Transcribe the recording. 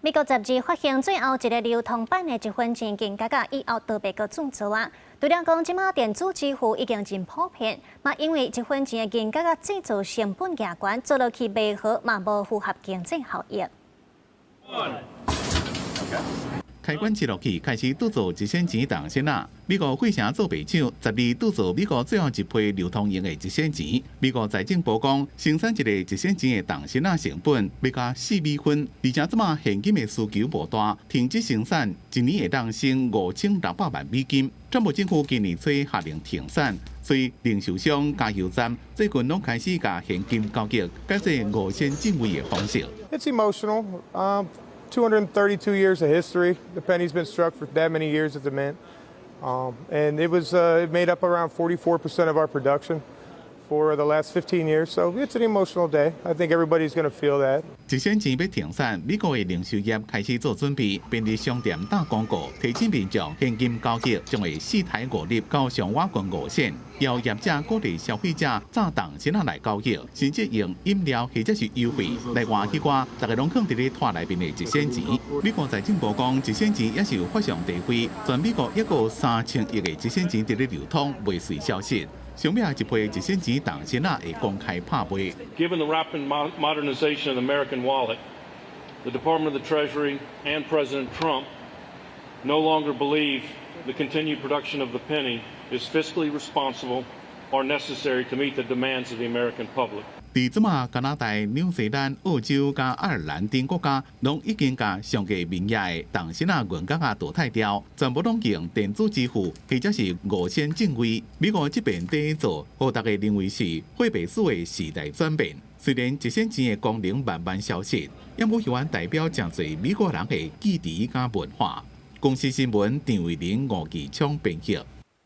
美國雜誌發行最後一个流通版的一分錢銀角仔，以後都袂閣鑄造啊。除了講，這馬電子支付已經真普遍，嘛因為一分錢的銀角仔製造成本誠懸，做落去袂好，嘛無符合經濟效益。開關切落去，開始鑄造一仙錢銅仙仔。美國費城造幣廠12鑄造美國最後一批流通用的一仙錢。美國財政部講，生產一个一仙錢的銅仙仔成本欲共4美分，而且這馬現金的需求無大，停止生產，一年會當省5600萬美金。川普政府今年初下令停產，所以零售商、加油站最近攏開始共現金交易，改做5仙進位的方式。 It's emotional. 232 years of history. The penny's been struck for that many years at the Mint. And it made up around 44% of our production for the last 15 years. So it's an emotional day. I think everybody's going to feel that. 一仙錢欲停產，美國的零售業開始做準備，便利商店打廣告，提醒民眾現金交易將會四刣5日到上倚近5仙。要業者鼓勵消費者紮銅仙仔來交易，甚至用飲料或者是優惠來換彼寡逐家攏囥佇咧桌內面的一仙錢。美國財政部講，一仙錢也是有法上地位，全美國猶閣有3000億个一仙錢佇咧流通，袂隨消失。上尾一批一仙錢銅仙仔會公開拍賣。 Given the rapid modernization of the American wallet, the Department of the Treasury and President Trump no longer believe the continued production of the penny is fiscally responsible or necessary to meet the demands of the American public. 佇這馬加拿大、紐西蘭、澳洲佮愛爾蘭等國家，攏已經共上過面額的銅仙仔銀角仔淘汰掉，全部攏用電子支付或者是5仙進位。美國這邊第一做，予大家認為是貨幣史的時代轉變。雖然一仙錢的功能慢慢消失，猶閣猶原代表誠濟美國人的記憶佮文化。公視新聞張慧玲、吳繼昌編譯。